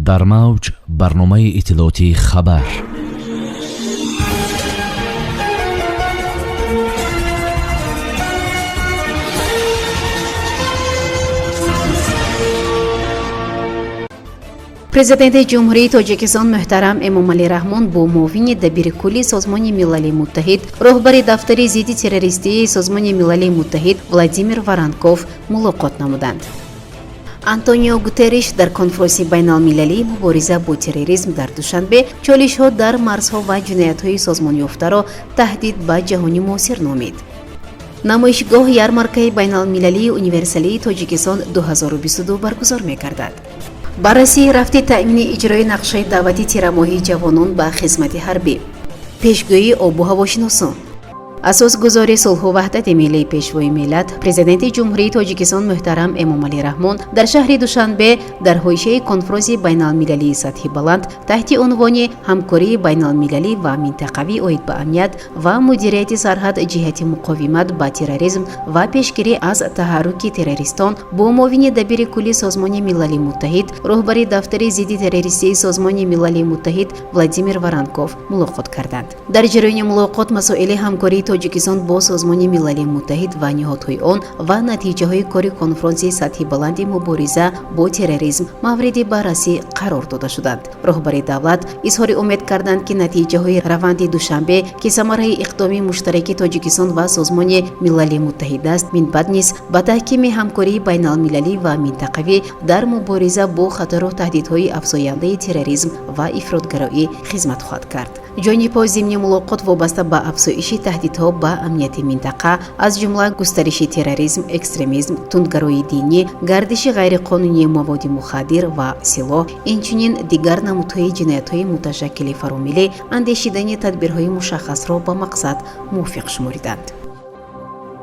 Дар мавҷ барномаи иттилоотии «Хабар». Президенти Ҷумҳурии Тоҷикистон муҳтарам Эмомалӣ Раҳмон бо муовини дабири кулли Созмони Милали Муттаҳид, роҳбари дафтари зидди террористии Созмони Милали Муттаҳид Владимир Воронков мулоқот намуданд. Антонио Гутерриш дар конфронси байналмилалии мубориза бо терроризм дар Душанбе чолишҳо дар марзҳо ва ҷиноятҳои созмонёфтаро таҳдид ба ҷаҳони муосир номид. Намоишгоҳ ярмаркаи байналмилалии универсалии Тоҷикистон 2022 баргузор мегардад. Баррасии рафти таъмини иҷрои нақшаи даъвати тирамоҳии ҷавонон ба хизмати ҳарбӣ. Пешгӯии обу ҳавошиносон. Асосгузори сулҳу ваҳдати миллии, Пешвои миллат, Президенти Ҷумҳурии Тоҷикистон муҳтарам Эмомалӣ Раҳмон дар шаҳри Душанбе дар ҳошияи конфронси байналмилалии сатҳи баланд таҳти унвони «Ҳамкории байналмилалӣ ва минтақавӣ оид ба амният ва мудирияти сарҳад ҷиҳати муқовимат ба терроризм ва пешгирӣ аз таҳарруки террористон» бо муовини дабири кулли Созмони Милали Муттаҳид, роҳбари дафтари зидди террористии Созмони Милали Муттаҳид Владимир Воронков мулоқот карданд. Дар ҷараёни мулоқот масоили ҳамкории Тоҷикистон бо Созмони Милали Муттаҳид ва ниҳодҳои он ва натиҷаҳои кори конфронси сатҳи баланди мубориза бо терроризм мавриди баррасӣ қарор дода шуданд. Роҳбари давлат изҳори умед карданд, ки натиҷаҳои раванди Душанбе, ки самараи иқдоми муштараки Тоҷикистон ва Созмони Милали Муттаҳид аст, минбаъд низ ба таҳкими ҳамкории байналмилалӣ ва минтақавӣ дар мубориза бо хатару таҳдидҳои афзояндаи терроризм ва ифротгароӣ хизмат хоҳад кард. Ҷонибҳо зимни мулоқот вобаста ба афзоиши таҳдидҳо ба амнияти минтақа, аз ҷумла густариши терроризм, экстремизм, тундгароии динӣ, гардиши ғайриқонунии маводи мухаддир ва силоҳ, инчунин дигар намудҳои ҷиноятҳои муташаккили фаромиллӣ андешидани тадбирҳои мушаххасро ба мақсад мувофиқ шумориданд.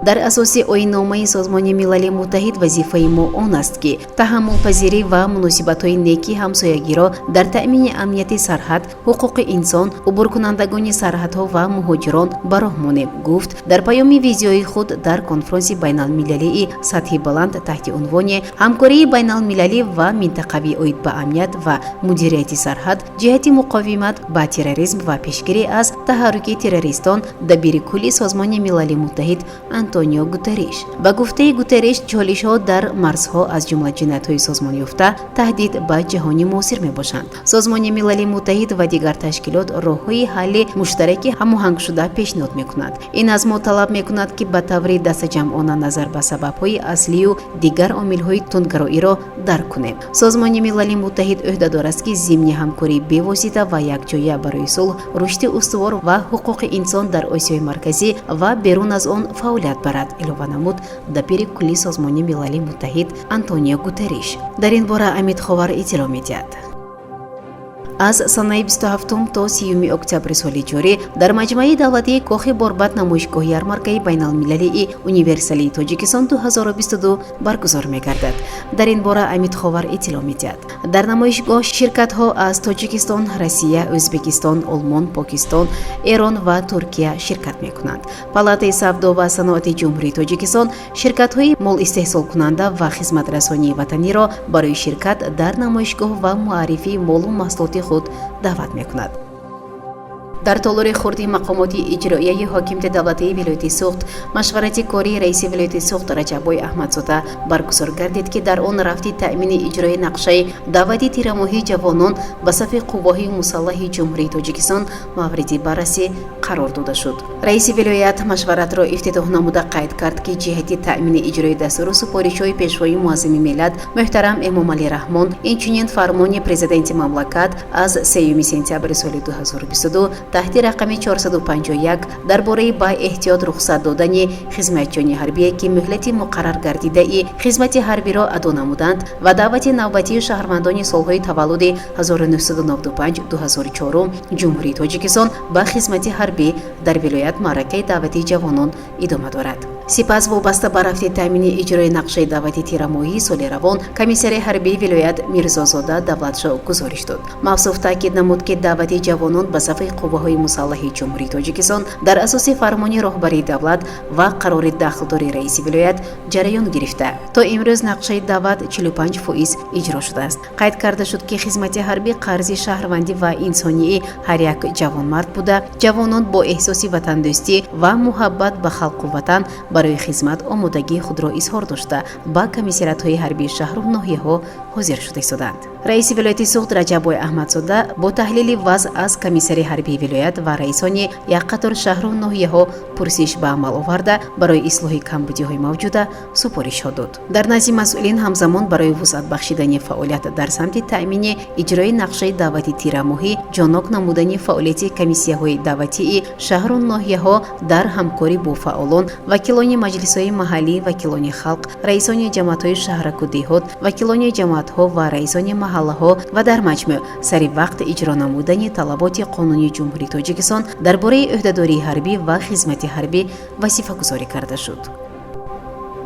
Дар асоси оинномаи Созмони Милали Муттаҳид вазифаи мо он аст, ки таҳаммулпазирӣ ва муносибатҳои неки ҳамсоягиро дар таъмини амнияти сарҳад, ҳуқуқи инсон, убуркунандагони сарҳадҳо ва муҳоҷирон ба роҳ монем, гуфт дар паёми видеои худ дар конфронси байналмилалии сатҳи баланд таҳти унвони «Ҳамкории байналмилалӣ ва минтақавӣ оид ба амният ва мудирияти сарҳад ҷиҳати муқовимат ба терроризм ва пешгирӣ аз таҳарруки террористон» дабири кулли Созмони Милали Муттаҳид Антонио Гутерриш. Ба гуфтаи Гутерриш, чолишҳо дар марзҳо, аз ҷумла ҷиноятҳои созмонёфта, таҳдид ба ҷаҳони муосир мебошанд. Созмони Милали Муттаҳид ва дигар ташкилот роҳҳои ҳалли муштараки ҳамоҳангшуда пешниҳод мекунад. Ин аз мо талаб мекунад, ки ба таври дастаҷамъона назар ба сабабҳои аслию дигар омилҳои тундгароиро дарк кунем. Созмони Милали Муттаҳид ӯҳдадор аст, ки зимни ҳамкории бевосита ва якҷоя барои сулҳ, рушди устувор ва ҳуқуқи инсон дар Осиёи Марказӣ ва берун аз он фаъолият барад, илова намуд дабири кулли Созмони Милали Муттаҳид Антонио Гутерриш. Дар ин бора Амид Ховар иттилоъ медиҳад. Аз санаи 27 то 30 октябри соли ҷорӣ дар маҷмӯаи давлатии Кохи Борбад намоишгоҳи ярмаркаи байналмилалии универсалии Тоҷикистон 2022 баргузор мегардад. Дар ин бора Амид Ховар иттилоъ медиҳад. Дар намоишгоҳ ширкатҳо аз Тоҷикистон, Россия, Ӯзбекистон, Олмон, Покистон, Эрон ва Туркия ширкат мекунанд. Палатаи савдо ва саноати Ҷумҳурии Тоҷикистон ширкатҳои молистеҳсолкунанда ва хизматрасонии ватаниро барои ширкат дар намоишгоҳ ва муаррифии молу маҳсулоти худ даъват мекунад. Дар толори хурди мақомоти иҷроияи ҳокимияти давлатии вилояти Суғд машварати кории раиси вилояти Суғд Раҷаббой Аҳмадзода баргузор гардид, ки дар он рафти таъмини иҷрои нақшаи даъвати тирамоҳии ҷавонон ба сафи қувваҳои мусаллаҳи Ҷумҳурии Тоҷикистон мавриди баррасӣ қарор дода шуд. Раиси вилоят машваратро ифтитоҳ намуда қайд кард, ки ҷиҳати таъмини иҷрои дастуру супоришҳои Пешвои муаззами миллат муҳтарам Эмомалӣ Раҳмон, инчунин фармони Президенти мамлакат аз 3 сентябри соли 2022 таҳти рақами 451 дар бораи ба эҳтиёт рухсат додани хизматчиёни ҳарбие, ки муҳлати муқаррар гардидаи хизмати ҳарбиро адо намуданд, ва даъвати навбатии шаҳрвандони солҳои таваллуди 1995-2004 Ҷумҳурии Тоҷикистон ба хизмати ҳарбӣ дар вилоят маъракаи даъвати ҷавонон идома дорад. Сипас вобаста ба рафти таъмини иҷрои нақшаи даъвати тирамоҳии соли равон комиссари ҳарбии вилоят Мирзозода Давлатшо гузориш дод. Мавсуф таъкид намуд, ки даъвати ҷавонон ба сафи қувваҳои мусаллаҳи Ҷумҳурии Тоҷикистон дар асоси фармони роҳбарии давлат ва қарори дахлдори раиси вилоят ҷараён гирифта, то имрӯз нақшаи даъват 45% иҷро шудааст. Қайд карда шуд, ки хизмати ҳарбӣ қарзи шаҳрвандӣ ва инсонии ҳар як ҷавонмард буда, ҷавонон бо эҳсоси ватандӯстӣ ва муҳаббат ба халқу ватан барои хизмат омодагии худро изҳор дошта, ба комиссариатҳои ҳарбии шаҳру ноҳияҳо ҳозир шуда истоданд. Раиси вилояти Суғд Раҷаббой Аҳмадзода бо таҳлили вазъ аз комиссари ҳарбии вилоят ва раисони як қатор шаҳру ноҳияҳо пурсиш ба амал оварда, барои ислоҳи камбудиҳои мавҷуда супоришҳо дод. Дар назди масъулин ҳамзамон барои вусъат бахшидани фаъолият дар самти таъмини иҷрои нақшаи даъвати тирамоҳӣ, ҷоннок намудани фаъолияти комиссияҳои даъватии шаҳру ноҳияҳо дар ҳамкорӣ бо фаъолон, вакилони маҷлисҳои маҳаллӣ, вакилони халқ, раисони ҷамоатҳои шаҳраку деҳот, вакилони ҷамоатҳо ва раисони маҳаллаҳо ва дар маҷмӯъ сари вақт иҷро намудани талаботи қонуни Ҷумҳурии Тоҷикистон дар бораи ӯҳдадории ҳарбӣ ва хизмати ҳарбӣ вазифагузорӣ карда шуд.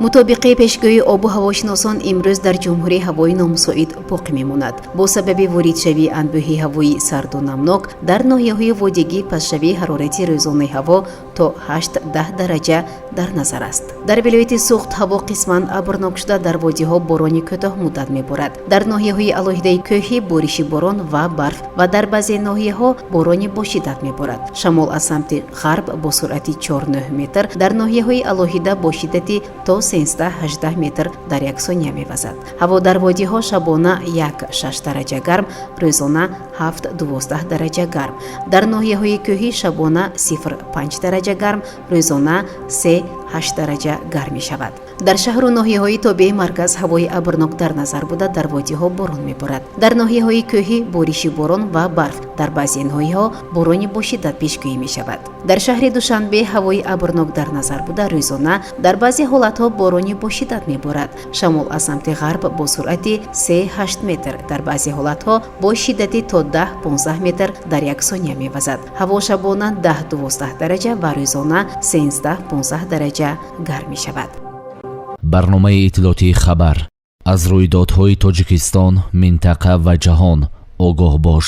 Мутобиқи пешгӯии обу ҳавошиносон, имрӯз дар ҷумҳурӣ ҳавои номусоид боқӣ мемонад. Бо сабаби воридшавии анбӯҳи ҳавои сарду намнок дар ноҳияҳои водигӣ пастшавии ҳарорати рӯзонаи ҳаво то 8-10 дараҷа дар назар аст. Дар вилояти Суғд ҳаво қисман абрнок шуда, дар водиҳо борони кӯтоҳмуддат меборад. Дар ноҳияҳои алоҳидаи кӯҳӣ бориши борон ва барф ва дар баъзе ноҳияҳо борони бошиддат меборад. Шамол аз самти ғарб бо суръати 4-9 метр, дар ноҳияҳои алоҳида бо шиддати то 13-18 метр дар як сония мевазад. Ҳаво дар водиҳо шабона 1-6 дараҷа гарм, рӯзона 7-12 дараҷа гарм. Дар ноҳияҳои кӯҳӣ шабона 0-5 дараҷа гарм, рӯзона 3-8 дараҷа гарм мешавад. Дар шаҳру ноҳияҳои тобеи марказ ҳавои абрнок дар назар буда, дар водиҳо борон меборад. Дар ноҳияҳои кӯҳӣ бориши борон ва барф, дар баъзе ноҳияҳо борони бошиддат пешгӯӣ мешавад. Дар шаҳри Душанбе ҳавои абрнок дар назар буда, рӯзона дар баъзе ҳолатҳо борони бошиддат меборад. Шамол аз самти ғарб бо суръати 3-8 метр, дар баъзе ҳолатҳо бо шиддати то 10-15 метр дар як сония мевазад. Ҳаво шабона 10-12 дараҷа ва рӯзона 13-15 дараҷа гарм мешавад. Барномаи иттилоотии «Хабар». Аз рӯйдодҳои Тоҷикистон, минтақа ва ҷаҳон огоҳ бош.